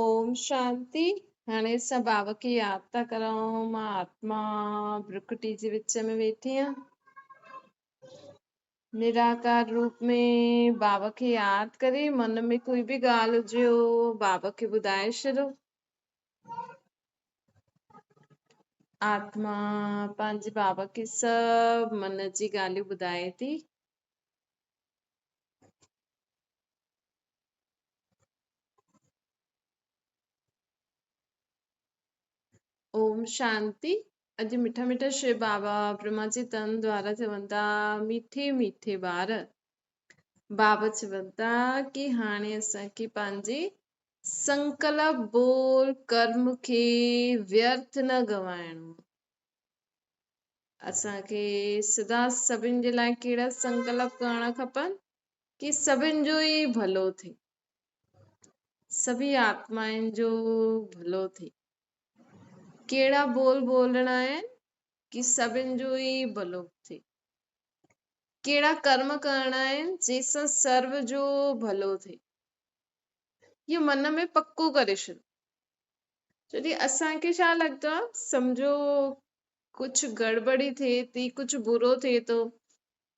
اوم شانتي. هاڻي اسان بابا کي ياد ٿا ڪرون. مان آتما برڪٽي جي وچ ۾ ويٺي آهيان. نراڪار روپ ۾ بابا کي ياد ڪري من ۾ ڪوئي به ڳالهه هجي بابا کي ٻڌائي ڇڏو. آتما پنهنجي بابا کي سڀ من جي ڳالهيون ٻڌائي ٿي. اوم شانتي. اڄ مٺا مٺا شو بابا برهما جي تن دوارا چون ٿا، ميٺي ميٺي ٻار، بابا چون ٿا ڪي هاڻي اسان کي پنهنجي سنڪلپ بول ڪرم کي ويرٿ نه گنوائڻو. اسان کي سدا سڀن جي لاء ڪهڙا سنڪلپ ڪرڻا کپن؟ ڪي سڀن جو ئي ڀلو ٿئي، سڀئي آتمائن جو ڀلو ٿئي. ڪهڙا ٻول ٻولڻا آهن؟ ڪي سڀن جو ئي ڀلو ٿئي. ڪهڙا ڪرم ڪرڻا آهن؟ جنهن سان سرو جو ڀلو ٿئي. اهو من ۾ پڪو ڪري ڇڏو. ڇو جي اسان کي ڇا لڳندو آهي، سمجهو ڪجهه گڙٻڙي ٿئي ٿي، ڪجهه برو ٿئي ٿو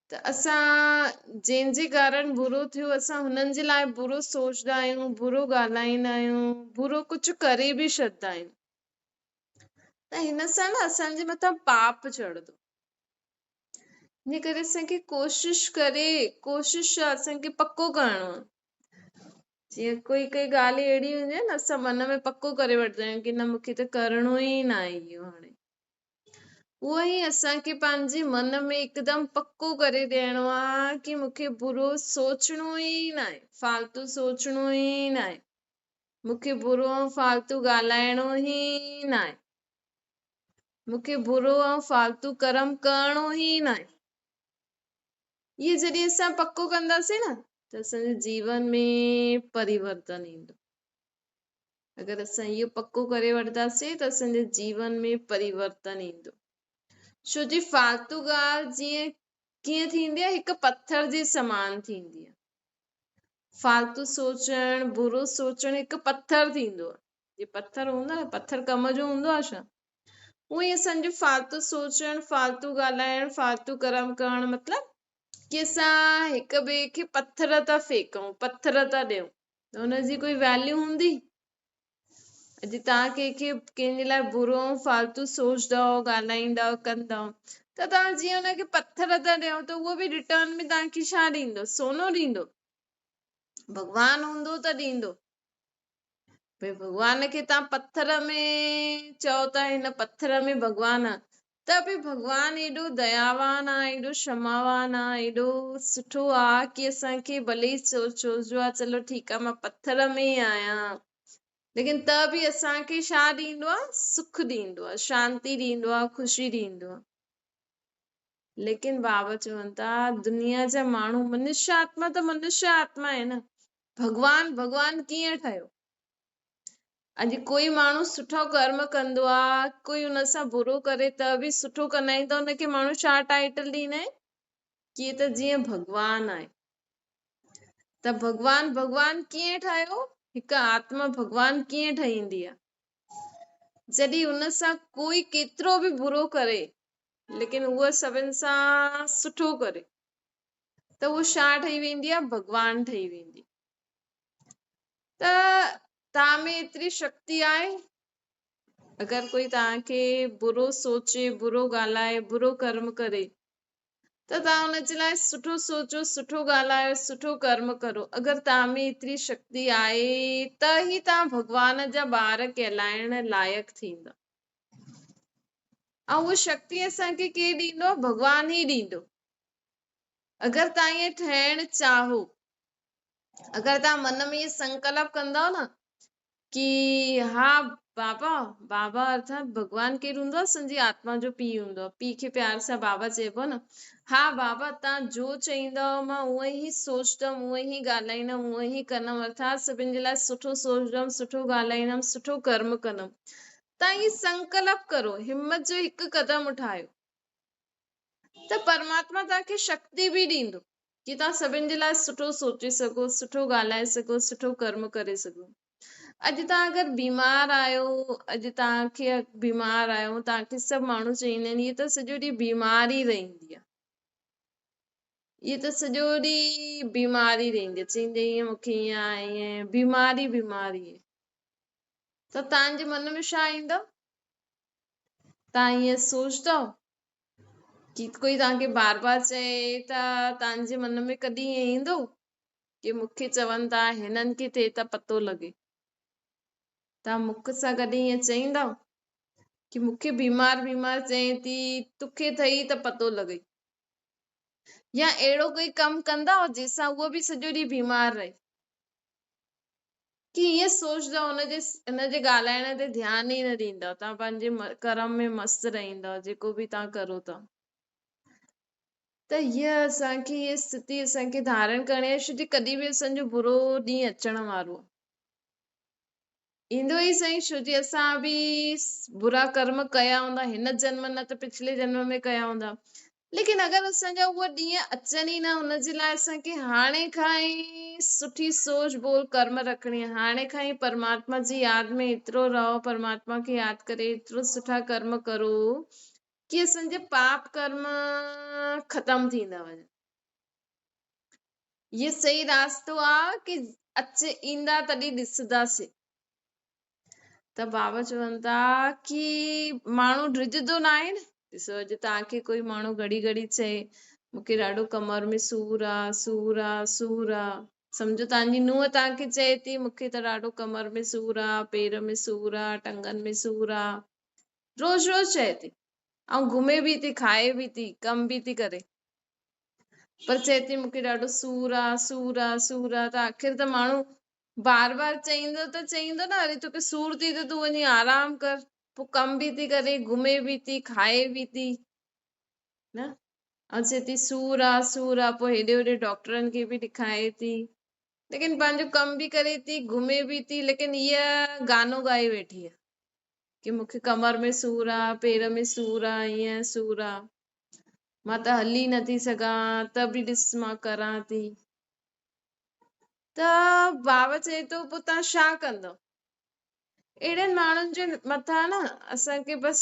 ته اسان جنهن جي ڪارڻ برو ٿيو اسان هنن جي لاء برو سوچدا آهيون، برو ڳالهائيندا آهيون، برو ڪجهه ڪري به ڇڏدا آهيون ته هن سان نه اسان جي مٿان پاپ چڙهندو. ان ڪري اسان کي ڪوشش ڪري، ڪوشش اسان کي پڪو ڪرڻو آهي. جيئن ڪوئي ڪوئي ڳالهه اهڙي هوندي آهي نه اسان من ۾ پڪو ڪري وٺندا آهيون ڪي نه مون کي ته ڪرڻو ئي نه آهي اهو. هاڻي اهو ئي اسان کي پنهنجي من ۾ هڪدم پڪو ڪري ڏيڻو آهي ڪي مون کي برو سوچڻو ئي نه آهي، فالتو سوچڻو ئي نه آهي، مون کي برو ۽ فالتو ڳالهائڻو ئي نه آهي، مون کي برو ۽ فالتو ڪرم ڪرڻو ئي نه آهي. اهي جڏهن اسان پڪو ڪنداسين نه ته اسان جي جيون ۾ پريورتن ايندو. اگر اسان اهو پڪو ڪري وٺنداسين ته اسان جي جيون ۾ پريورتن ايندو. ڇو جي فالتو ڳالهه جيئن ڪيئن ٿيندي آهي، هڪ پٿر جي سمان ٿيندي آهي. فالتو سوچڻ، برو سوچڻ هڪ پٿر ٿيندو آهي. جي پٿر هوندو آهي نه، پٿر ڪم جو هوندو آهي ڇا؟ اونئن ئي اسان جو فالتو سوچڻ، فالتو ڳالهائڻ، فالتو ڪرم ڪرڻ مطلب ڪي اسان هڪ ٻئي کي پٿر ٿا ڦيڪون، پٿر ٿا ڏيون ته ان جي ڪوئي ويليو هوندي؟ اڄ توهان ڪنهن کي ڪنهن جي لاء برو ۽ فالتو سوچندؤ، ڳالهائيندؤ، ڪندؤ ته توهان جيئن ان کي پٿر ٿا ڏيو ته اهو به ريٽرن ۾ توهان کي ڇا ڏيندو؟ سونو ڏيندو؟ ڀڳوان هوندو ته ڏيندو. ڀئي ڀڳوان کي توهان پٿر ۾ چئو ٿا هن پٿر ۾ ڀڳوان آ ته به ڀڳوان ايڏو دياوان آ، ايڏو شماوان آ، ايڏو سٺو آ ڪي اسان کي ڀلي ئي سوچجو آ چلو ٺيڪ آ مان پٿر ۾ ئي آهيان ليڪن ته به اسان کي ڇا ڏيندو آ؟ سک ڏيندو آ، شانتي ڏيندو آ، خوشي ڏيندو آ. ليڪن بابا چون ٿا دنيا جا ماڻهو منشيه آتما ته منشيه آتما آهي نه، ڀڳوان ڀڳوان ڪيئن ٺهيو؟ اڄ ڪوئي ماڻهو سٺو ڪرم ڪندو آ، ڪوئي ان سان برو ڪري ته به سٺو ڪندا آهن ته ان کي ماڻهو ڇا ٽائيٽل ڏيندا آهن؟ ڪي ته جيئن ڀڳوان آهي. ته ڀڳوان ڀڳوان ڪيئن ٺهيو؟ هڪ آتما ڀڳوان ڪيئن ٺهيندي آ؟ جڏهن ان سان ڪوئي ڪيترو به برو ڪري ليڪن هوء سڀن سان سٺو ڪري ته هوء ڇا ٺهي ويندي آ؟ ڀڳوان ٺهي ويندي. ته توهان ۾ ايتري شڪتي آهي؟ اگر ڪوئي توهان کي برو سوچي، برو ڳالهائي، برو ڪرم ڪري ته توهان ان جي لاء سٺو سوچو، سٺو ڳالهايو، سٺو ڪرم ڪرو. اگر توهان ۾ ايتري شڪتي آهي ته ئي توهان ڀڳوان جا ٻار ڪهلائڻ لائق ٿيندا. ۽ اها شڪتي اسان کي ڪير ڏيندو؟ ڀڳوان ئي ڏيندو. اگر توهان ائين ٺهڻ چاهو، اگر توهان من ۾ اهي سنڪلپ ڪندؤ نه ڪي ها بابا، بابا ارٿات ڀڳوان ڪير هوندو آهي؟ اسان جي آتما جو پيء هوندو آهي. پيء کي پيار سان بابا چئبو آهي نه. ها بابا توهان جو چئيندؤ مان اونئن ئي سوچندم، اونئن ئي ڳالهائيندم، اونئن ئي ڪندم ارٿات سڀن جي لاء سٺو سوچندم، سٺو ڳالهائيندم، سٺو ڪرم ڪندم. توهان هي سنڪلپ ڪرو، همت جو هڪ قدم اٺايو ته پرماتما توهان کي شڪتي به ڏيندو ڪي توهان سڀن جي لاء سٺو سوچي سگهو، سٺو ڳالهائي سگهو، سٺو ڪرم ڪري سگهو. اڄ توهان اگر بيمار آهيو، اڄ توهان کي بيمار آهيو، توهان کي سڀ ماڻهو چئيندا آهن هيء ته سڄو ڏينهن بيمار ئي رهندي آهي، هيء ته سڄو ڏينهن بيمار ئي رهندي آهي، چئيندي ائين مون کي ائين آهي ائين بيمار ئي بيمار ئي آهي. ته توهان جي من ۾ ڇا ايندو؟ توهان ائين سوچندؤ ڪي ڪوئي توهان کي بار بار چئي ته توهان جي من ۾ ڪڏهن ائين ايندو ڪي مون کي چون ٿا هنن کي ٿئي ته پتو لڳي؟ توهان مک سان ڪڏهن ائين چئيندؤ ڪي مون کي بيمار بيمار چئين ٿي توکي ٿئي ته پتو لڳئي؟ يا اهڙو ڪوئي ڪم ڪندؤ جنهن سان اهو به سڄو ڏينهن بيمار رهي؟ ڪي ائين سوچندؤ ان جي ڳالهائڻ تي ڌيان ئي نه ڏيندؤ، توهان پنهنجي ڪرم ۾ مست رهندؤ جيڪو به توهان ڪرو ٿا. ته هيء اسان کي هيء اسٿتي اسان کي ڌارڻ ڪرڻي آهي، ڇو جي ڪڏهن به اسان جو برو ڏينهن اچڻ وارو آهي. ايندو ئي سهي، ڇو جي اسان به برا ڪرم ڪيا هوندا، هن جنم نه ته پڇلي جنم ۾ ڪيا هوندا. ليڪن اگر اسان جا اهي ڏينهن اچن ئي نه، ان جي لاء اسان کي هاڻي کان ئي سٺي سوچ ٻول ڪرم رکڻي آهي. هاڻي کان ئي پرماتما جي ياد ۾ ايترو رهو، پرماتما کي ياد ڪري ايترو سٺا ڪرم ڪرو ڪي اسان جا پاپ ڪرم ختم ٿيندا وڃن. هي صحيح راستو آ ڪي اچ ايندا تڏهن ڏسنداسين. ته بابا چون ٿا ڪي ماڻهو ڊڄندو ناهي نه. ڏسو اڄ توهان کي ڪوئي ماڻهو گهڙي گهڙي چئي مون کي ڏاڍو ڪمر ۾ سور آ، سور آ، سور آ. سمجهو توهان جي نونهن توهان کي چئي ٿي مون کي ته ڏاڍو ڪمر ۾ سور آ، پير ۾ سور آ، ٽنگن ۾ سور آ. روز روز چئي ٿي ۽ گهمي به ٿي، کائي به ٿي، ڪم به ٿي ڪري، پر چئي ٿي مون کي ڏاڍو سور آ، سور آ، سور آ. ته آخر ته ماڻهو بار بار چئيندو ته چئيندو نه، اري توکي سور ٿي ته تون وڃي آرام ڪر، پوء ڪم به ٿي ڪري، گهمي به ٿي، کائي به ٿي نه، ۽ چئي ٿي سور آ، سور آ، پوء هيڏي هوڏي ڊاڪٽرن کي به ڏکائي ٿي، ليڪن پنهنجو ڪم به ڪري ٿي، گهمي به ٿي، ليڪن هيء گانو ڳائي ويٺي آ ڪي مون کي ڪمر ۾ سور آ، پير ۾ سور آ، ائين سور آ، مان ته هلي نٿي سگهان، ته به ڏس مان ڪران ٿي. ته بابا چئي ٿو پوء توهان ڇا ڪندؤ؟ اهڙن ماڻهن جي مٿان نه اسان کي بس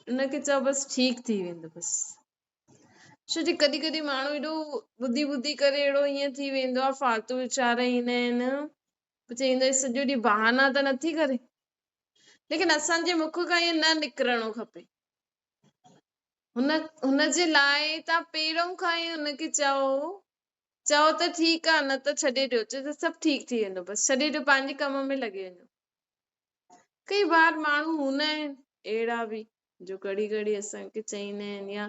ان کي چئو بس ٺيڪ ٿي ويندو بس. ڇو جي ڪڏهن ڪڏهن ماڻهو ايڏو ٻڌي ٻڌي ڪري اهڙو ائين ٿي ويندو آ، فالتو ويچار ايندا آهن، پوء چئيندو آهي سڄو ڏينهن بهانا ته نٿي ڪري، ليڪن اسان جي مک کان ائين نه نڪرڻو کپي. هن جي لاء توهان پهريون کان ئي هن کي چئو، چئو ته ٺيڪ آ، نه ته ڇڏي ڏيو، چئو ته سڀ ٺيڪ ٿي ويندو، بس ڇڏي ڏيو، پنهنجي ڪم ۾ لڳي وڃو. ڪئي بار ماڻهو هوندا آهن اهڙا به جو گهڙي گهڙي اسان کي چئيندا آهن يا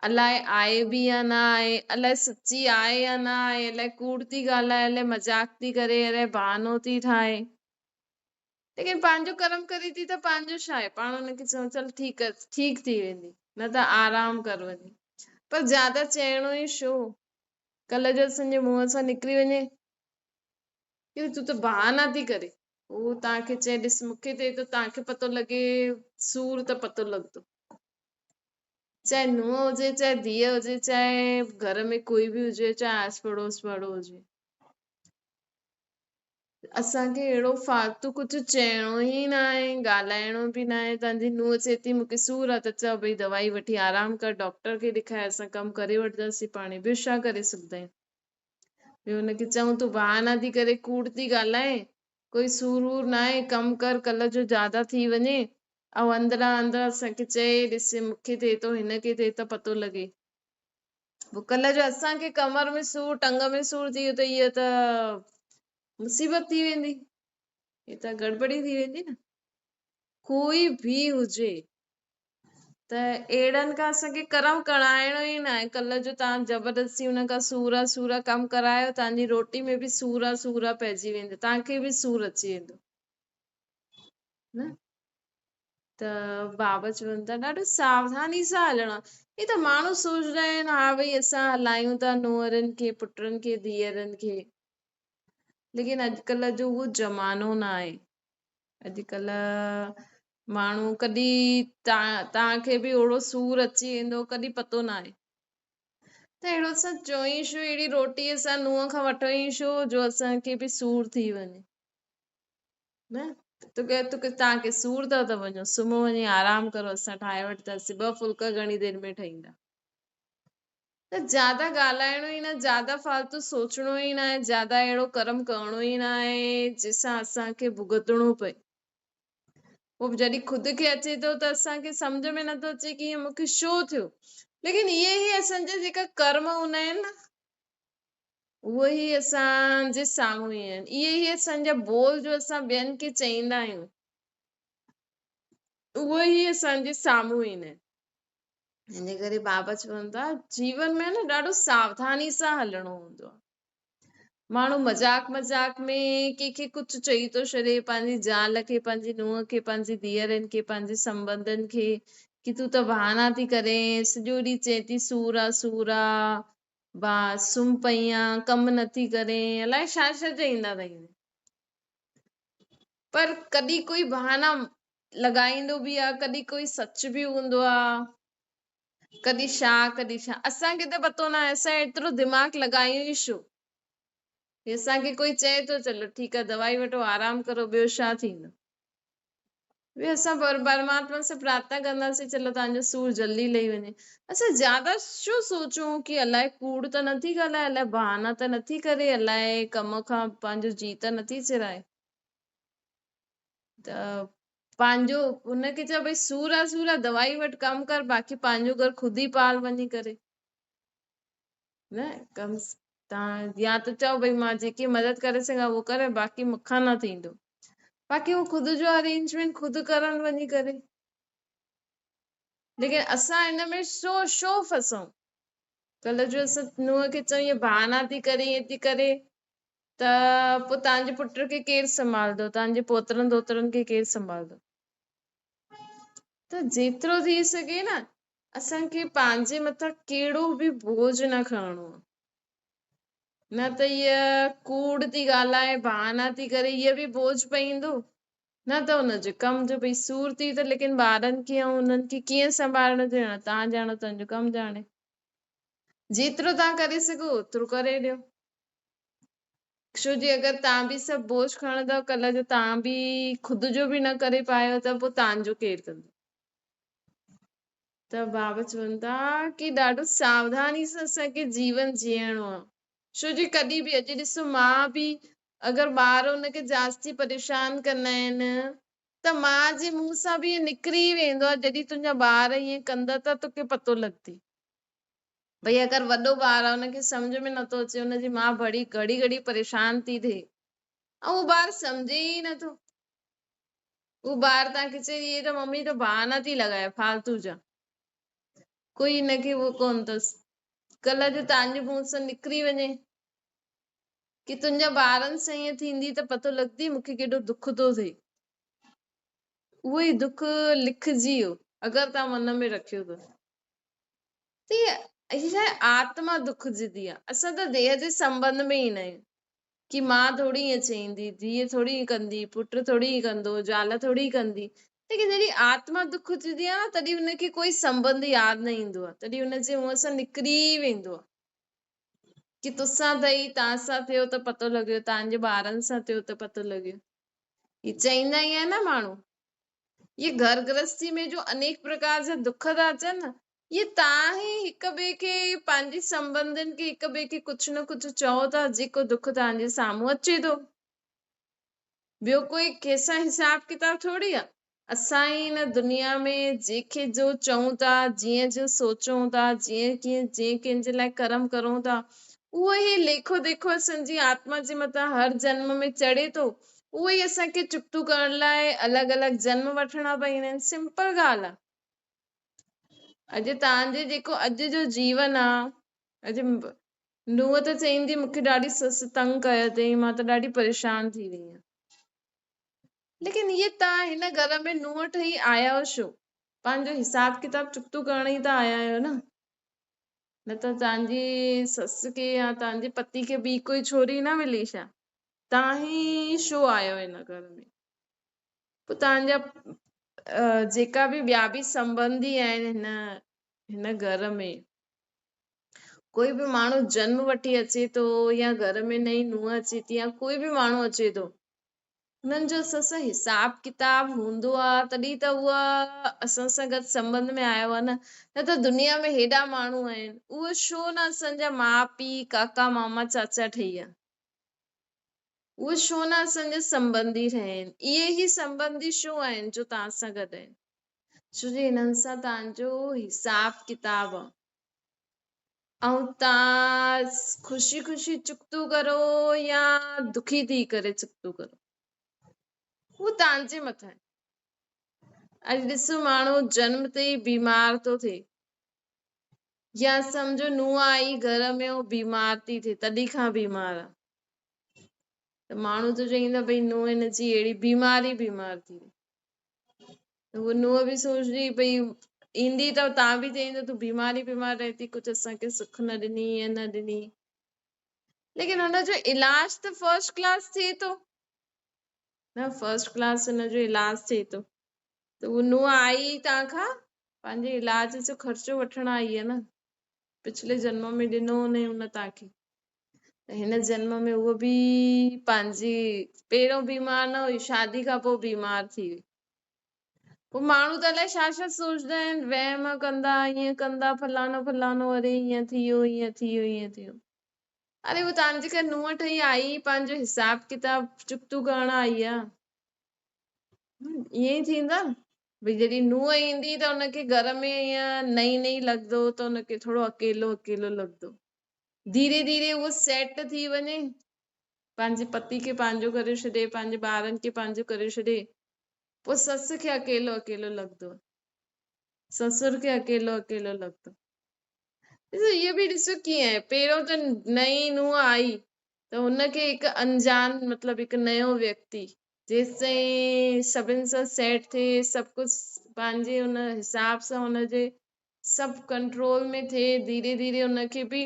الائي آهي به يا نه آهي، الائي سچي آهي يا نه آهي، الائي ڪوڙ ٿي ڳالهائي، الائي مذاق ٿي ڪري، الائي بهانو ٿي ٺاهي، ليڪن پنهنجو ڪرم ڪري ٿي ته پنهنجو ڇا آهي، پاڻ ان کي چئون چل ٺيڪ آهي، ٺيڪ ٿي ويندي، نه ته آرام ڪر وڃي، پر زياده چئڻو ئي ڇو، ڪلهه جو اسان جي منهن سان نڪري وڃي ڪي تون ته بهانا ٿي ڪري، هو توهان کي چئي ڏس مون کي ٿئي ٿو توهان کي پتو لڳي سور ته پتو لڳندو، چاهي نونهن هجي چاهي ڌيء هجي چاهي گهر ۾ ڪوئي به هجي چاهي آس پڙوس وارو هجي، اسان کي اهڙو فالتو ڪجهه چئڻو ئي ناهي، ڳالهائڻو به ناهي. توهان جي نونهن چئي ٿي مون کي سور آ ته چئو ڀئي دوائي وٺي آرام ڪر، ڊاڪٽر کي ڏيکائي اسان ڪم ڪري وٺنداسين پاڻهي، ٻيو ڇا ڪري سگهندا آهيون. ٻيو هن کي چئون تون بهانا ٿي ڪري ڪوڙ ٿي ڳالهائين، ڪوئي سور وور ناهي، ڪم ڪر ڪلهه جو زياده ٿي وڃي ۽ اندران اندران اسان کي چئي ڏس مون کي ٿئي ٿو هن کي ٿئي ته پتو لڳي. پوء ڪلهه جو اسان کي ڪمر ۾ سور ٽنگ ۾ سور ٿي ويو ته اها ته مصيبت ٿي ويندي، هي ته گڙٻڙي ٿي ويندي نه. ڪوئي به هجي ته اهڙن کان اسان کي ڪرم ڪرائڻو ئي ناهي. ڪلهه جو توهان زبردستي انهن کان سورا سورا ڪم ڪرايو، توهان جي روٽي ۾ به سورا سورا پئجي ويندو، توهان کي به سور اچي ويندو نه. ته بابا چون ٿا ڏاڍو ساوڌاني سان هلڻو. هي ته ماڻهو سوچدا آهن ها ڀئي اسان هلايون ٿا نونهرن کي، پٽن کي، ڌيئرن کي، ليڪن اڄڪلهه جو اهو زمانو نه آهي. اڄڪلهه ماڻهو ڪڏهن توهان کي به اهڙو سور اچي ويندو ڪڏهن پتو نه آهي. ته اهڙو اسان چئون ئي ڇو، اهڙي روٽي اسان نونهن کان وٺون ئي ڇو جو اسان کي به سور ٿي وڃي. نه تو توکي توهان کي سور ٿا ته وڃو سمهو وڃي آرام ڪرو اسان ٺاهي وٺنداسين ٻه ڦلڪا گهڻي دير ۾ ٺهيندا. ته زياده ڳالهائڻو ئي نه، زياده فالتو سوچڻو ئي نه آهي، زياده اهڙو ڪرم ڪرڻو ئي نه آهي جنهن سان اسان کي ڀڳتڻو پئي. پوء جڏهن خود کي اچي ٿو ته اسان کي سمجهه ۾ نٿو اچي ڪي ائين مون کي ڇو ٿيو. ليڪن اهي ئي اسان جا جيڪا ڪرم هوندا آهن نه اهي ئي اسان جي سامهون ئي آهن. اهي ئي اسان جا بول جو اسان ٻين کي چئيندا آهيون اهي ئي اسان جي سامهون ايندا آهن. ان جي ڪري بابا چون ٿا جيون ۾ نه ڏاڍو ساوڌاني سان هلڻو هوندو آهي. ماڻهو مذاق مذاق ۾ ڪنهن کي ڪجهه چئي ٿو ڇڏي، پنهنجي زال کي، پنهنجي نونهن کي، پنهنجي ڌيئرن کي، پنهنجي سنٻنڌن کي ڪي تون ته بهانا ٿي ڪرين، سڄو ڏينهن چئين ٿي سور آ سور آ، با سمهه پئي آن، ڪم نٿي ڪرين، الائي ڇا ڇا چئيندا اٿئي. پر ڪڏهن ڪوئي بهانا لڳائيندو به آ، ڪڏهن ڪوئي سچ به هوندو آ، ڪڏهن ڇا ڪڏهن ڇا، اسان کي ته پتو ناهي، اسان ايترو دماغ لڳايون ئي ڇو؟ اسان کي ڪوئي چئي ٿو چلو ٺيڪ آ دوائي وٺو آرام ڪرو ٻيو ڇا ٿيندو؟ ٻيو اسان پرماتما سان پرارٿنا ڪنداسين چلو توهان جو سور جلدي لهي وڃي. اسان زياده ڇو سوچون ڪي الائي ڪوڙ ته نٿي ڳالهائي، الائي بهانا ته نٿي ڪري، الائي ڪم کان پنهنجو جيء ته نٿي چرائي. ته پنهنجو هن کي چئو ڀئي سور آ سور آ دوائي وٺ ڪم ڪر باقي پنهنجو گهر خود ئي پال وڃي ڪري. نه ڪم تان يا ته چئو ڀئي مان جيڪي مدد ڪري سگهان اهو ڪري باقي مون کان نه ٿيندو. باقي هو خود جو ارينجمينٽ خود ڪرن وڃي ڪري. ليڪن اسان هن ۾ شو شو ڦسون. ڪلهه جو اسان نونهن کي چئون هيء بهانا ٿي ڪري ائين ٿي ڪري ته پوء توهان جي پٽ کي ڪير سنڀالندو، توهان جي پوترن ڌوترن کي ڪير سنڀالندو. ته جيترو ٿي سگهي نه اسان کي پنهنجي مٿان ڪهڙو به بوجهه نه کڻڻو آهي. نه ته هيء ڪوڙ ٿي ڳالهائي، بهانا ٿي ڪري، هيء به بوجهه پئيندو، نه ته ان جي ڪم جو ڀئي سور ٿي ته ليڪن ٻارن کي ۽ انهن کي ڪيئن سنڀالڻو ٿي ڄڻ توهان ڄاڻو تنهن جو ڪم ڄاڻي. جيترو توهان ڪري سگهو اوترو ڪري ڏيو. ڇو جي اگر توهان به سڀ بوجهه کڻندؤ ڪلهه جو توهان به خود جو به نه ڪري پايو ته پوء توهان جو ڪير ڪندو؟ ته بابا چون ٿا ڪي ڏاڍو ساوڌاني سان اسان کي جيون جيئڻو آ ڇو جي ڪڏهن به اڄ ڏسو ماء به اگر ٻار ان کي جاستي پريشان ڪندا آهن ته ماء جي منهن سان به ائين نڪري ويندو آ جڏهن تنهنجا ٻار ائين ڪندا ته توکي پتو لڳندي. ڀئي اگر وڏو ٻار آ ان کي سمجهه ۾ نٿو اچي ان جي ماء ڀڙي گهڙي گهڙي پريشان ٿي ٿئي ۽ اهو ٻار سمجهي ئي نٿو. هو ٻار تان کي چئي هي ته ممي ته بهانا ٿي لڳائي فالتو جا ڪوئي هن کي اهو ڪونه اٿس ڪلهه جو تان جي منهن سان نڪري وڃي ڪي تنهنجا ٻارن سان ائين ٿيندي ته پتو لڳندي مون کي ڪيڏو دک ٿو ٿئي اهو ئي دک لکجي ويو اگر تان من ۾ رکيو ته ته هي ڇا آتما دکجندي آهي اسان ته ديهه جي سنٻنڌ ۾ ئي نه آهيون ڪي ماء ٿوري ائين چئيندي، ڌيء ٿوري ائين ڪندي، پٽ ٿوري ائين ڪندو، زال ٿوري ائين ڪندي. ليڪن جڏهن آتما دک ٿيندي آهي نه تڏهن ان کي ڪوئي سنٻنڌ ياد نه ايندو آهي، تڏهن ان جي منهن سان نڪري ويندو آهي ڪي توسان ٿئي، تان سان ٿيو ته پتو لڳيو، تان جي ٻارن سان ٿيو ته پتو لڳيو. هي چئيندا ئي آهن نه ماڻهو. هي گهر گرهستي ۾ جو انيڪ پرڪار جا دک ٿا اچن نه، اهي توهان ئي هڪ ٻئي کي پنهنجي سنٻنڌين کي هڪ ٻئي کي ڪجهه نه ڪجهه چئو ٿا جيڪو دک توهان جي سامهون اچي ٿو. ٻيو ڪوئي ڪنهن سان حساب ڪتاب ٿوري آ. اسان ئي هن دنيا ۾ جنهن کي جو چئون ٿا، جيئن جو سوچون ٿا، جيئن ڪيئن جنهن ڪنهن جي لاء ڪرم ڪرون ٿا، اهو ئي ليکو ديکو اسان جي آتما جي مٿان هر جنم ۾ چڙهي ٿو، اهو ئي اسان کي چڪتو ڪرڻ لاء الڳ الڳ جنم وٺڻا پئيندا آهن. سمپل ڳالهه آ. اڄ توهان جي جيڪو اڄ جو جيون آ اڄ نونهن ته چئيندي مون کي ڏاڍي سس تنگ ڪيو اٿئي مان ته ڏاڍي پريشان ٿي وئي آهيان ليڪن اهي توهان هن گهر ۾ نونهن ٺهي آيا آهيو ڇو پنهنجو حساب ڪتاب چڪتو ڪرڻ ئي ته آيا آهيو نه نه ته توهان جي سس کي يا توهان جي پتي کي ٻي ڪوئي ڇوري نه ملي ڇا توهان ئي ڇو آيا آهيو هن گهر ۾ پوء توهان جا جيڪا به ٻيا به سنٻنڌي آهن هن هن گهر ۾ ڪوئي به ماڻهو جنم وٺي اچي ٿو يا گهر ۾ نئين نونهن اچي ٿي يا ڪوئي به ماڻهو اچي ٿو هنن جو اسان سان حساب ڪتاب هوندو آ تڏهن ته اها اسان سان گڏ سنٻنڌ ۾ آيو آ نه، نه ته دنيا ۾ هيڏا ماڻهو آهن اهي ڇو نه اسان جا ماء پيء ڪاڪا ماما چاچا ٺهي ويا، اهي ڇو نه اسان جا سنٻنڌي ٺهيا آهن، اهي ئي سنٻنڌي ڇو آهن جو توهان سان گڏ آهن، ڇو جو هنن سان توهان جو حساب ڪتاب آ. ۽ توهان خوشي خوشي چڪتو ڪرو يا دکي ٿي ڪري چڪتو ڪرو اهو توهان جي مٿان آهي. اڄ ڏسو ماڻهو جنم تي ئي بيمار ٿو ٿئي يا سمجهو نونهن آئي گهر ۾ اهو بيمار ٿي ٿئي تڏهن کان بيمار آهي ته ماڻهو ته چئيندا ڀئي نونهن هن جي اهڙي بيمار ئي بيمار ٿي وئي. ته هوء نونهن به سوچندي ڀئي ايندي ته تان به چئيندو تون بيمار ئي بيمار رهي ٿي ڪجهه اسان کي سک نه ڏني ائين نه ڏني ليڪن هن جو علاج ته فرسٽ ڪلاس ٿئي ٿو نه فرسٽ ڪلاس هن جو علاج ٿئي ٿو ته هوء نونهن آئي تان کان پنهنجي علاج جو خرچو وٺڻ آئي آهي نه پڇلي جنم ۾ ڏنو هن هن تان کي ته هن جنم ۾ هوء به پنهنجي پهريون بيمار نه هئي شادي کان پوء بيمار ٿي وئي پوء ماڻهو ته الائي ڇا ڇا سوچدا آهن وهم ڪندا ائين ڪندا فلانو فلانو اري ائين ٿي ويو ائين ٿي ويو ائين ٿي ويو اري هو توهان جي گهر نونهن ٺهي آئي پنهنجو حساب ڪتاب چڪتو ڪرڻ آئي آ ائين ئي ٿيندا ڀئي جڏهن نونهن ايندي ته ان کي گهر ۾ ائين نئين نئين لڳندو ته ان کي ٿورو اڪيلو اڪيلو لڳندو ڌيري ڌيري اهو سيٽ ٿي وڃي پنهنجي پتي کي پنهنجو ڪري ڇڏي پنهنجي ٻارن کي پنهنجو ڪري ڇڏي پوء سس کي اڪيلو اڪيلو لڳندو سسر کي اڪيلو اڪيلو لڳندو ڏسو اهو به ڏسو ڪيئن آهي پهريون ته نئين نونهن آئي ته هن کي هڪ انجان مطلب هڪ نيو ويڪتي جيستائين سڀن سان سيٽ ٿئي سڀ ڪجهه پنهنجي ان حساب سان هن جي سڀ ڪنٽرول ۾ ٿئي ڌيري ڌيري ان کي به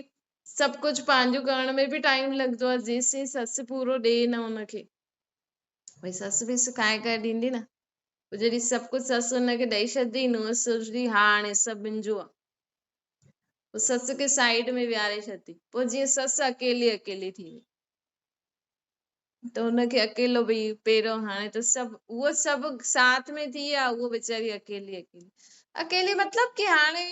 سڀ ڪجهه پنهنجو ڪرڻ ۾ به ٽائيم لڳندو آهي جيستائين سس پورو ڏئي نه ان کي ڀئي سس به سکائي ڪري ڏيندي نه پوء جڏهن سڀ ڪجهه سس ان کي ڏئي ڇڏندي نونهن سوچندي ها هاڻي سڀ منهنجو آهي پوء سس کي سائيڊ ۾ ويهاري ڇڏندي پوء جيئن سس اڪيلي اڪيلي ٿي وئي ته هن کي اڪيلو ڀئي پهريون هاڻي ته سڀ اهو سڀ ساٿ ۾ ٿي ويا اهو ويچاري اڪيلي اڪيلي اڪيلي مطلب ڪي هاڻي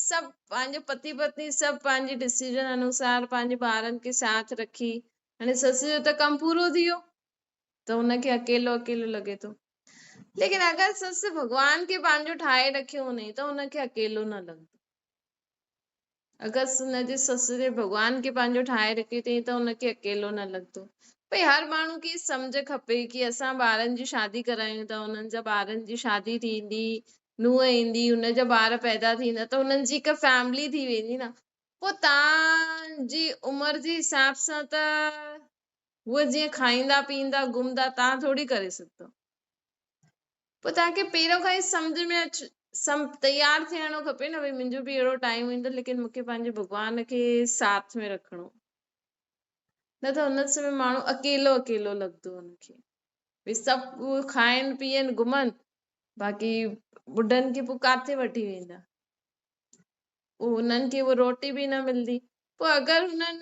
سڀ پنهنجو پتي پتني سڀ پنهنجي ڊسيزن انوسار پنهنجي ٻارن کي ساٿ رکي هاڻي سس جو ته ڪم پورو ٿي ويو ته هن کي اڪيلو اڪيلو لڳي ٿو ليڪن اگر سس ڀڳوان کي پنهنجو ٺاهي رکيو هونئي ته هن کي اڪيلو نه لڳندو اگر هن جي سس جي ڀڳوان کي پنهنجو ٺاهي رکيو اٿئي ته هن کي اڪيلو نه لڳندو. ڀئي هر ماڻهو کي سمجهه کپي ڪي اسان ٻارن جي شادي ڪرايون ٿا انهن جا ٻارن جي شادي ٿيندي نونهن ايندي ان جا ٻار پيدا ٿيندا ته انهن جي هڪ فيملي ٿي ويندي نه پوء تان جي عمر جي حساب سان ته هو جيئن کائيندا پيئندا گهمندا تان ٿوري ڪري سگهندو. پوء توهان کي پهريون کان ئي سمجهه ۾ اچ سم تيار ٿيڻو کپي نه ڀئي منهنجو به اهڙو ٽائيم ايندو ليڪن مون کي پنهنجي ڀڳوان کي ساٿ ۾ رکڻو نه ته ان سمي ماڻهو اڪيلو اڪيلو لڳندو ان کي ڀئي سڀ کائن پيئن گهمن باقي ٻڍن کي پوء ڪاٿي وٺي ويندا پوء هنن کي اها روٽي به نه ملندي. پوء اگر هنن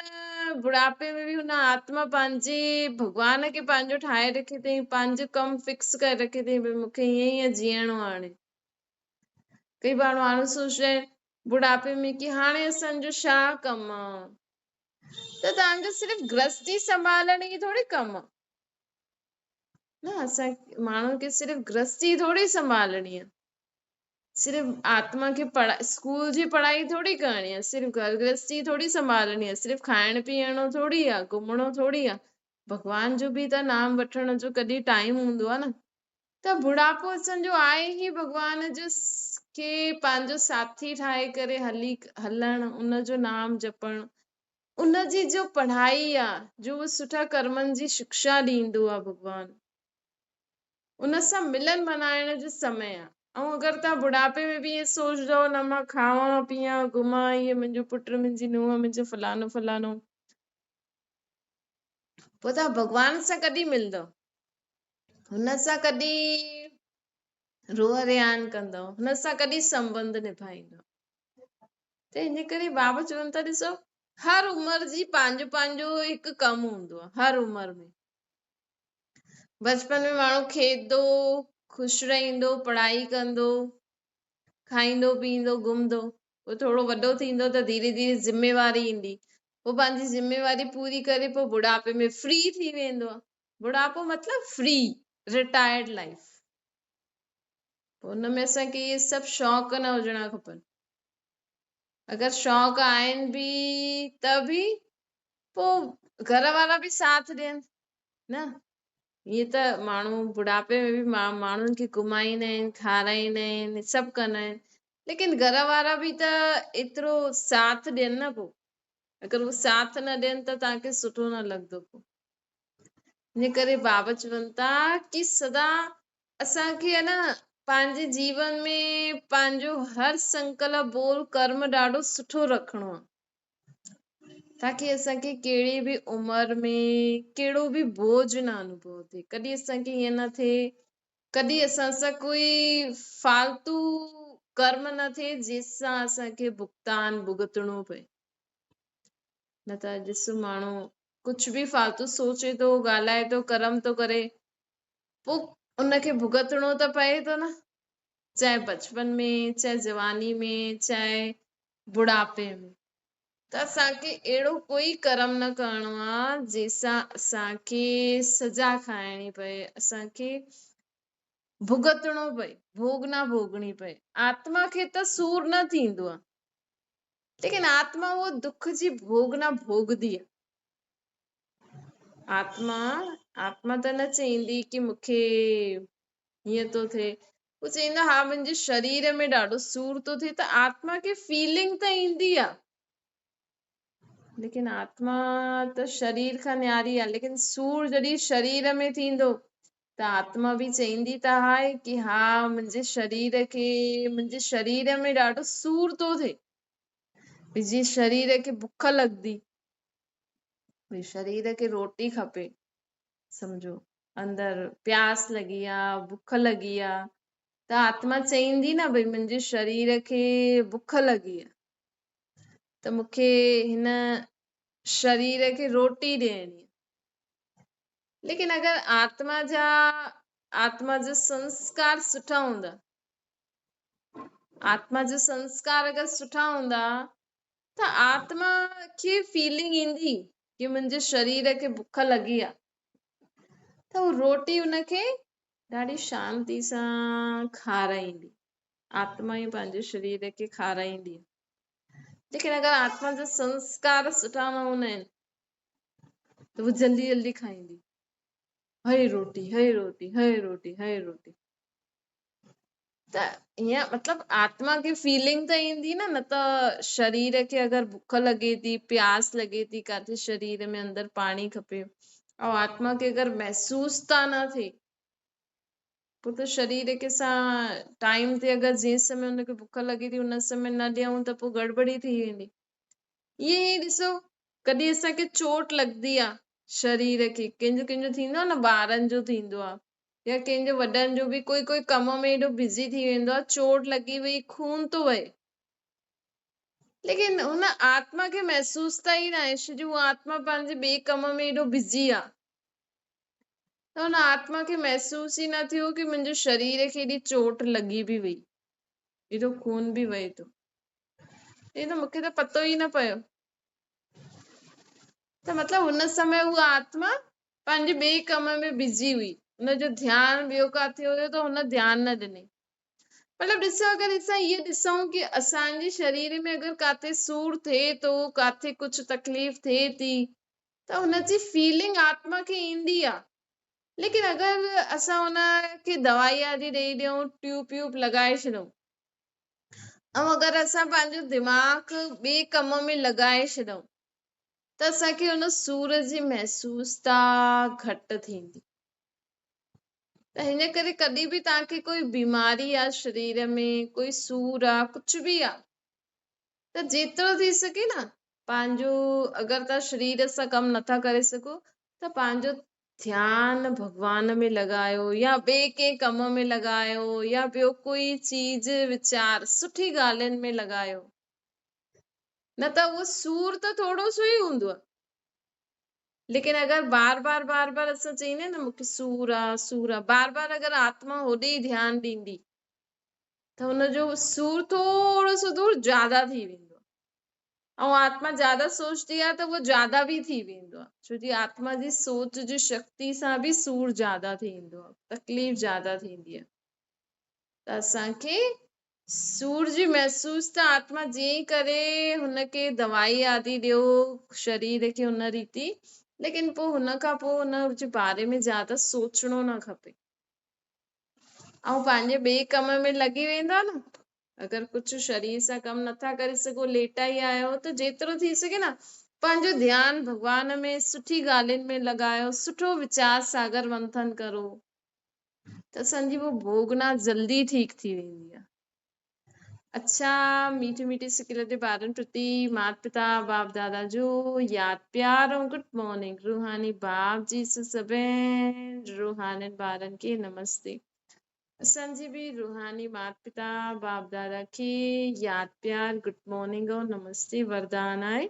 بڙاپي ۾ به هن آتما پنهنجي ڀڳوان کي پنهنجو ٺاهي رکي اٿئي، پنهنجو ڪم فڪس ڪري رکي اٿئي ڀئي مون کي ائين ائين جيئڻو آهي هاڻي. ڪئي بار ماڻهو سوچدا آهن بڙاپي ۾ ڪي هاڻي اسان جو ڇا ڪم آ؟ ته توهان جو صرف گرهستي سنڀالڻ ئي ٿوري ڪم آ. نه اسان ماڻهن کي صرف گرهستي ٿوري سنڀالڻي آ. صرف آتما کي پڙهائي اسڪول جي پڙهائي ٿوري ڪرڻي آهي صرف گهر گرهستي ٿوري سنڀالڻي آهي صرف کائڻ پيئڻو ٿوري آهي گهمڻو ٿوري آهي ڀڳوان جو به ته نام وٺڻ جو ڪڏهن ٽائيم هوندو آهي نه ته بڙاپو اسان جو آهي ئي ڀڳوان جو کي پنهنجو ساٿي ٺاهي ڪري هلي هلڻ ان جو نام جپڻ ان جي جو پڙهائي آهي جو سٺا ڪرمن جي شڪشا ڏيندو آهي ڀڳوان ان سان ملن منائڻ جو سمي آ ۽ اگر توهان بڙهاپي ۾ به ائين سوچندؤ نه مان کاوان پيئان گهمان هيء منهنجو پٽ منهنجي نونهن منهنجو فلانو فلانو پوء توهان ڀڳوان سان ڪڏهن ملندؤ هن سان ڪڏهن روح ريان ڪندؤ هن سان ڪڏهن سنٻنڌ نڀائيندؤ ته ان ڪري بابا چون ٿا ڏسو هر عمر جي پنهنجو پنهنجو هڪ ڪم هوندو آهي هر عمر ۾ بچپن ۾ ماڻهو کيڏندو، خوش رهندو، پڙهائي ڪندو، کائيندو پيئندو، گهمندو. پوء ٿورو وڏو ٿيندو ته ڌيري ڌيري ذميواري ايندي. پوء پنهنجي ذميواري پوري ڪري پوء بڙهاپي ۾ فري ٿي ويندو آهي. بڙهاپو مطلب فري، رٽائرڊ لائيف. پوء ان ۾ اسان کي اهي سڀ شوق نه هجڻا کپن. اگر شوق آهن به ته به پوء گهر وارا به ساٿ ڏين نه. ائين ته ماڻهو بڙهاپي ۾ به ماڻهن کي گهمائيندا آهن، کارائيندا آهن، سڀ ڪندا آهن، ليڪن گهر وارا به ته ايترو ساٿ ڏين نه پوء. اگر هو ساٿ نه ڏين ته توهان کي سٺو نه لڳندو پوء. ان ڪري بابا چون ٿا ڪي سدا اسان کي آهي نه پنهنجي جيون ۾ پنهنجو هر سنڪلپ بول ڪرم ڏاڍو سٺو رکڻو آهي. تاڪي اسان کي ڪهڙي به عمر ۾ ڪهڙو به بوجھ نه انوڀو ٿئي. ڪڏهن اسان کي ائين نه ٿئي، ڪڏهن اسان سان ڪوئي فالتو ڪرم نه ٿئي جنهن سان اسان کي ڀگتان ڀڳتڻو پئي. نه ته ڏس ماڻهو ڪجھ به فالتو سوچي ٿو، ڳالهائي ٿو، ڪرم ٿو ڪري، پوء ان کي ڀڳتڻو ته پئي ٿو نه، چاهي بچپن ۾، چاهي جواني ۾، چاهي بڙهاپي ۾. ته اسان کي اهڙو ڪوئي ڪرم نه ڪرڻو آ جنهن سان اسان کي سزا کائڻي پئي، اسان کي ڀڳتڻو پئي، ڀوڳنا ڀوڳڻي پئي. آتما کي ته سور نه ٿيندو آ، ليڪن آتما اهو دک جي ڀوڳنا ڀوڳندي آ. آتما، آتما ته نه چئيندي ڪي مون کي هيئن ٿو ٿئي، هو چئيندو ها منهنجي شرير ۾ ڏاڍو سور ٿو ٿئي ته آتما کي فيلنگ ته ايندي آ، ليڪن آتما ته شرير کان نياري آ، ليڪن سور جڏهن شرير ۾ ٿيندو ته آتما به چئيندي ته آهي ڪي ها منهنجي شرير کي، منهنجي شرير ۾ ڏاڍو سور ٿو ٿئي. ڀئي جيئن شرير کي بک لڳندي، ڀئي شرير کي روٽي کپي، سمجهو اندر پياس لڳي آ، بک لڳي آ، ته آتما چئيندي نه ڀئي منهنجي شرير کي بک لڳي آ ته مون کي هن شرير کي روٽي ڏيڻي آ. ليڪن اگر آتما جا، آتما جا سنسڪار سٺا هوندا، آتما جا سنسڪار اگر سٺا هوندا ته آتما کي فيلنگ ايندي ڪي منهنجي شرير کي بک لڳي آ، ته هو روٽي ان کي ڏاڍي شانتي سان کارائيندي. آتما ئي پنهنجي شرير کي کارائيندي. ليڪن اگر آتما جا سنسڪار سٺا نه هوندا آهن ته هو جلدي جلدي کائيندي، هي روٽي، هي روٽي، هي روٽي، هي روٽي. ته ائين مطلب آتما کي فيلنگ ته ايندي نه، نه ته شرير کي اگر بک لڳي ٿي، پياس لڳي ٿي، ڪاٿي شرير ۾ اندر پاڻي کپي، ۽ آتما کي اگر محسوس ٿا نه ٿئي، پوء ته شرير کي اسان ٽائيم تي اگر جنهن سمي ان کي بک لڳي ٿي ان سمي نه ڏيون ته پوء گڙٻڙي ٿي ويندي. ائين ئي ڏسو ڪڏهن اسان کي چوٽ لڳندي آ شرير کي، ڪنهن جو ڪنهن جو ٿيندو آ نه، ٻارن جو ٿيندو آ يا ڪنهن جو وڏن جو به، ڪوئي ڪوئي ڪم ۾ ايڏو بزي ٿي ويندو آ، چوٽ لڳي وئي، خون ٿو وهي، ليڪن هن آتما کي محسوس ته ئي ناهي، ڇو جو هو آتما پنهنجي ٻئي ڪم ۾ ايڏو بزي آ ته هن آتما کي محسوس ئي نه ٿيو ڪي منهنجي شرير کي ايڏي چوٽ لڳي به وئي، ايڏو خون به وهي ٿو، چئي ٿو مونکي ته پتو ئي نه پيو. ته مطلب هن سمي هو آتما پنهنجي ٻئي ڪم ۾ بزي هئي، هن جو ڌيان ٻيو ڪاٿي هيو ته هن ڌيان نه ڏني. مطلب ڏسو اگر اسان اهو ڏسون ڪي اسان جي شرير ۾ اگر ڪاٿي سور ٿئي ٿو، ڪاٿي ڪجهه تڪليف ٿئي ٿي ته هن جي فيلنگ آتما کي ايندي آ، ليڪن اگر اسان هن کي دوائي آدي ڏئي ڏيون، ٽيوب ويوب لڳائي ڇڏون ۽ اگر اسان پنهنجو دماغ ٻئي ڪم ۾ لڳائي ڇڏون ته اسان کي ان سور جي محسوستا گهٽ ٿيندي. ته هن ڪري ڪڏهن به توهان کي ڪوئي بيماري آ شرير ۾ ڪوئي سور آ ڪجهه به آ ته جيترو ٿي سگهي نه پنهنجو اگر توهان شرير سان ڪم نٿا ڪري سگهو ته پنهنجو ڌيان ڀڳوان ۾ لڳايو يا ٻئي ڪنهن ڪم ۾ لڳايو يا ٻيو ڪوئي چيز ويچار سٺي ڳالهين ۾ لڳايو، نه ته اهو سور ته ٿورو سو ئي هوندو آهي. लेकिन अगरि बार बार बार बार असां चईंदा आहियूं न मूंखे सूर आहे सूर आहे, बार बार अगरि आत्मा होॾे ई ध्यानु ॾींदी त हुनजो सूर थोरो सो दूर ज़्यादा थी वेंदो आहे। ऐं आत्मा ज़्यादा सोचंदी आहे त उहो ज़्यादा बि थी वेंदो आहे, छो जी आत्मा जी सोच जी शक्ति सां बि सूर ज़्यादा थींदो आहे, तकलीफ़ ज़्यादा थींदी आहे। त असांखे सूर जी महसूस त आत्मा जीअं ई करे हुनखे दवाई आदि ॾियो शरीर खे हुन रीति, लेकिन पोइ हुन खां पोइ हुनजे बारे में ज़्यादा सोचणो न खपे। ऐं पंहिंजे ॿिए कम में लॻी वेंदा न, अगरि कुझु शरीर सां कमु नथा करे सघो, लेटा ई आहियो त जेतिरो थी सघे न पंहिंजो ध्यानु भॻवान में, सुठी ॻाल्हियुनि में लॻायो, सुठो वीचार सागर मंथन करो त असांजी उहो भोगना जल्दी ठीकु थी वेंदी आहे। अच्छा, मीठी मीठी सिकिल ॿारनि प्रति माता पिता बाप दादा जो यादि प्यार ऐं गुड मॉर्निंग। रूहानी बाप जी से सभिनी रूहानी ॿारनि खे नमस्ते। असांजी बि रूहानी माता पिता बाप दादा खे यादि प्यार, गुड मॉर्निंग ऐं नमस्ते। वरदान आहे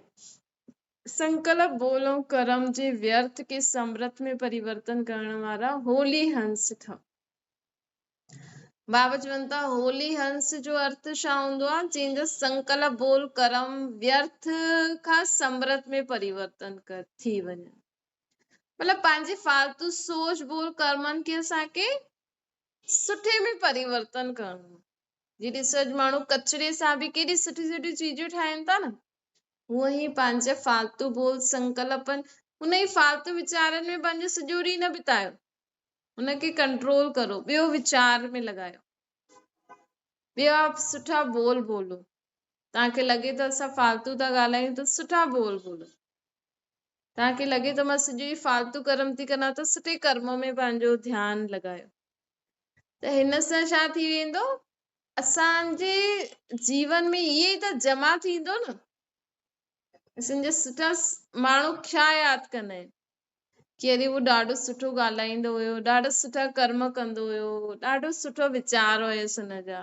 संकल्प बोलो करम जे व्यर्थ खे समर्थ में परिवर्तन करण वारा होली हंस ठहो। बाबा चवनि था होली हंस जो अर्थ छा हूंदो आहे? जंहिंजो संकल्प बोल करम व्यर्थ खां समर्थ में परिवर्तन कर थी वञे, मतिलबु पंहिंजी फालतू सोच बोल कर्मनि खे असांखे सुठे में परिवर्तन करणो। जीअं ॾिसो अॼु माण्हू कचरे सां बि केॾी सुठी सुठी चीजूं ठाहिनि था न, उअं ई पंहिंजे फालतू बोल संकल्पनि उन ई फालतू वीचारनि में पंहिंजो सॼो ॾींहुं न बितायो, हुनखे कंट्रोल करो, ॿियो वीचार में लॻायो, ॿिया सुठा बोल ॿोलो। तव्हांखे लॻे त असां फालतू था ॻाल्हायूं त सुठा बोल ॿोलो। तव्हांखे लॻे त मां सॼो ॾींहुं फालतू कर्म थी करां त सुठे कर्म में पंहिंजो ध्यानु लॻायो। त हिन सां छा थी वेंदो, असांजे जीवन में इहे ई त जमा थींदो न। असांजा सुठा माण्हू छा यादि कंदा आहिनि की अरे उहो ॾाढो सुठो ॻाल्हाईंदो हुयो, ॾाढा सुठा कर्म कंदो हुयो, ॾाढो सुठो वीचार हुयुसि हुनजा,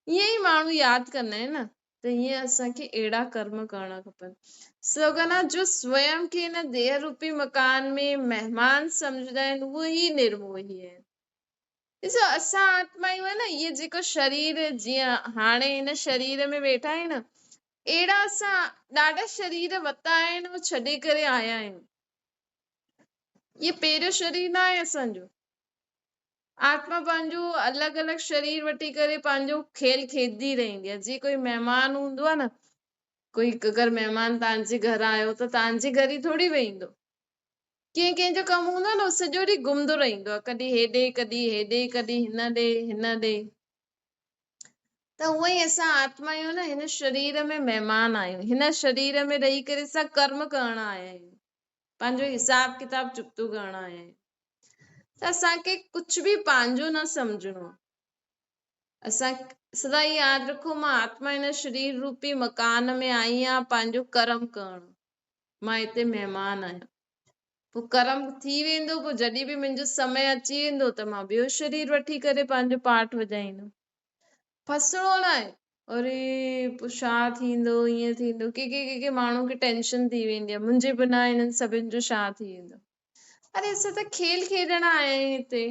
ईअं ई माण्हू यादि कंदा आहिनि न। त ईअं असांखे अहिड़ा कर्म करणा खपनि। स्लोगन आहे जो स्वयं खे हिन देह रूपी मकान में महिमान सम्झंदा आहिनि उहे ई निर्मोही आहिनि। ॾिसो असां आत्मा आहियूं न, इहे जेको शरीर जीअं हाणे हिन शरीर में वेठा आहियूं न, अहिड़ा असां ॾाढा शरीर वरिता आहिनि, उहे छॾे करे आया आहियूं। इहे पहिरियों शरीर न आहे असांजो। आत्मा पंहिंजो अलॻि अलॻि शरीर वठी करे पंहिंजो खेल खेॾंदी रहंदी आहे। जीअं कोई महिमान हूंदो आहे न, कोई अगरि महिमान तव्हांजे घर आयो त तव्हांजे घर ई थोरी वेंदो, कंहिं कंहिंजो कमु हूंदो आहे न, उहो सॼो ॾींहुं घुमंदो रहंदो आहे, कॾहिं हेॾे कॾहिं हेॾे कॾहिं हिन ॾे हिन ॾे। त उअं ई असां आत्मा आहियूं न, हिन शरीर में महिमान आहियूं, हिन शरीर में रही करे असां कर्म करण आया आहियूं, पंहिंजो हिसाब किताब चुकतो करण आया आहियूं। त असांखे कुझु बि पंहिंजो न सम्झणो आहे। असां सदा ई यादि रखो, मां आत्मा हिन शरीर रूपी मकान में आई आहियां पंहिंजो कर्म करणु, मां हिते महिमान आहियां। पोइ कर्म थी वेंदो, पोइ जॾहिं बि मुंहिंजो समय अची वेंदो त मां ॿियो शरीर वठी करे पंहिंजो पाठ वॼाईंदुमि। फसणो न आहे, अरे पोइ छा थींदो, ईअं थींदो, के के के के माण्हू खे टेंशन थी वेंदी आहे, मुंहिंजे बिना हिननि सभिनी जो छा थी वेंदो। अरे असां त खेल खेॾण आया आहियूं हिते,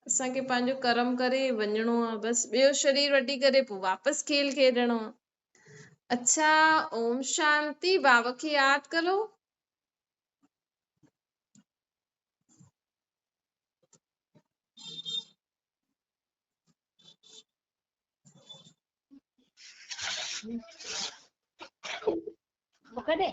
असांखे पंहिंजो कर्म करे वञिणो आहे, बसि ॿियो शरीर वठी करे पोइ वापसि खेल खेॾणो आहे। अच्छा, ओम शांति। बाबा खे यादि करो। मूंखे ॾे।